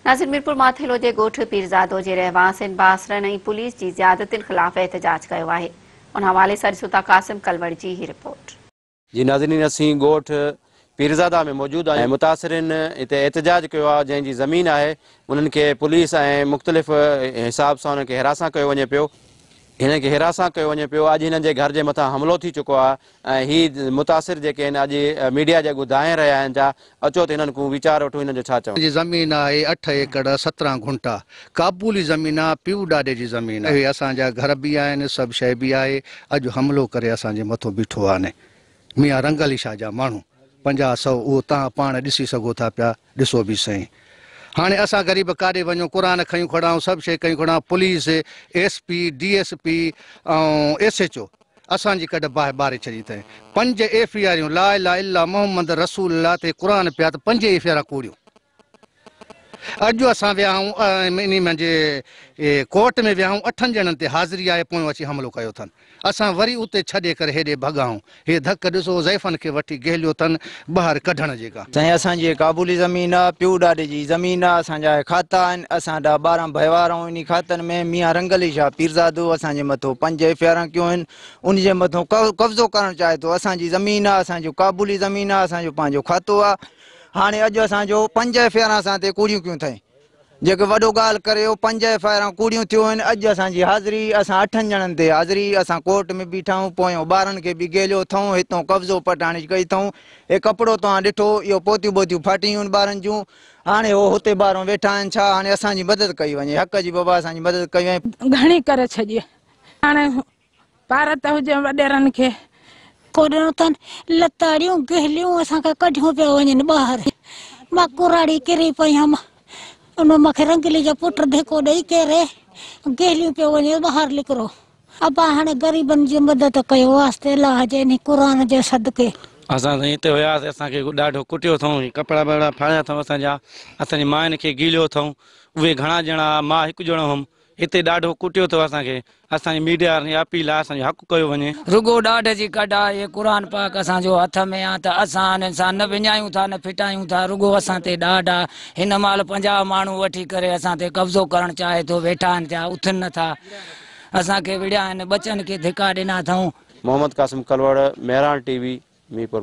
ناظرين ميرپور ماٿيلو جي ڳوٺ پيرزادو جي رهواسين بااثرن ۽ پوليس جي زيادتين خلاف احتجاج ڪيو آهي. ان حوالي سان ڏسون ٿا قاسم ڪلوڙ جي هي رپورٽ. جي ناظرين اسين ڳوٺ پيرزاده ۾ موجود آهيون ۽ متاثرين هتي احتجاج ڪيو آهي جنهن جي زمين آهي انهن کي پوليس ۽ مختلف حساب سان انهن کي هراسان ڪيو وڃي پيو. هنن کي هراسان ڪيو وڃي پيو اڄ هنن جي گهر جي مٿان حملو ٿي چڪو آهي ۽ هي متاثر جيڪي آهن اڄ ميڊيا جي اڳون دانهين رهيا آهن ڇا اچو ته هنن کون ويچار وٺون هنن جو ڇا چوڻ. جي زمين آهي اٺ ايڪڙ 17 گهنٽا ڪابولي زمين آ پيء ڏاڏي جي زمين آ اهي اسان جا گهر به آهن سڀ شئي به آهي اڄ حملو ڪري اسان جي مٿو بيٺو آ ني ميان رنگ علي شاهه جا ماڻهو 50 سو اهو تهان پاڻ ڏسي سگهو ٿا پيا ڏسو به سهين هاڻي اسان غريب ڪاڏي وڃون قرآن کيون کڙائون سڀ شئي ڪيون کڙائون police S P D S P ۽ S H O اسان جي ڪڍ باهه ٻاري ڇڏي اٿئين. پنج ايف I آريون لا اله الا محمد رسول الله تي قرآن پيا ته پنج ايف I آران ڪوڙيون. اڄ اسان ويا آهيون انهي منهنجي ڪورٽ ۾ ويا آهيون اٺن ڄڻن تي حاضري آهي پويون اچي حملو ڪيو اٿن. اسان وري اتي ڇڏي ڪري هيڏي ڀڳا آهيون. هي ڌڪ ڏسو ضعيفن کي وٺي گهليو اٿن ٻاهر ڪڍڻ جي ڪا. سائين اسان جي ڪابولي زمين آ پيو ڏاڏي جي زمين آ اسان جا اهي کاتا آهن اسان ڏهه 12 ڀائيوار آهيون انهي کاتن ۾ ميان رنگ علي شاهه پيرزادو اسان جي مٿو پنج ايف I آران ڪيون آهن ان جي مٿو قبضو ڪرڻ چاهي ٿو اسان جي زمين آ اسان جو ڪابولي زمين آ اسان جو پنهنجو کاتو آ هاڻي اڄ اسان جو پنج ايف I آران اسان تي ڪوڙيون ڪيون اٿئي جيڪي وڏو ڳالهه ڪريو پنج ايف I آران ڪوڙيون ٿيون آهن اڄ اسان جي حاضري اسان اٺن ڄڻن تي حاضري اسان ڪورٽ ۾ بيٺا آهيون پويون ٻارن کي به گهليو اٿئون هتون قبضو پٽاڻي ڪئي اٿئون هي ڪپڙو توهان ڏٺو اهو پوتيون ٻوتيون ڦاٽيون آهن ٻارن جون هاڻي هو هتي ٻارون ويٺا آهن ڇا هاڻي اسان جي مدد ڪئي وڃي حق جي بابا اسان جي مدد ڪئي وڃي. گهڻي ڪري ڇڏي هاڻي پارت هجي وڏيرن کي. ڪوڏڻو اٿن لتاڙيون گهليون اسان کي ڪڍيون پيا وڃن ٻاهر. مان ڪراڙي ڪري پئي هيم ان مان کي رنگلي جو پٽ ڌڪو ڏئي ڪيري گهليون پيو وڃي ٻاهر نڪرو. ابا هاڻي غريبن جي مدد ڪيو واسطي الله جي انهي قرآن جي صدقي. اسان سائين هتي هياسين اسان کي ڏاڍو ڪٽيو اٿئون ڪپڙا ٻپڙا ڦاڙيا اٿئون اسان جا اسان جي ماين کي گهليو اٿئون اهي گهڻا ڄڻا مان هڪ ڄڻو هئم هتي ڏاڍو ڪٽيو اٿو اسان کي اسان جي ميڊيا وارن کي اپيل آهي اسان جو حق ڪيو وڃي. رڳو ڏاڍ جي ڪڍ آ هي قرآن پاڪ اسان جو هٿ ۾ آ ته اسان انهن سان نه وڃايون ٿا نه ڦٽايون ٿا رڳو اسان تي ڏاڍ آ هن مهل 50 ماڻهو وٺي ڪري اسان تي قبضو ڪرڻ چاهي ٿو ويٺا آهن ٿيا اٿن نه ٿا اسان کي وڙهيا آهن ٻچن کي ڌڪا ڏنا اٿئون. Muhammad Qasim Kalhoro, Mehran T V, Mirpur.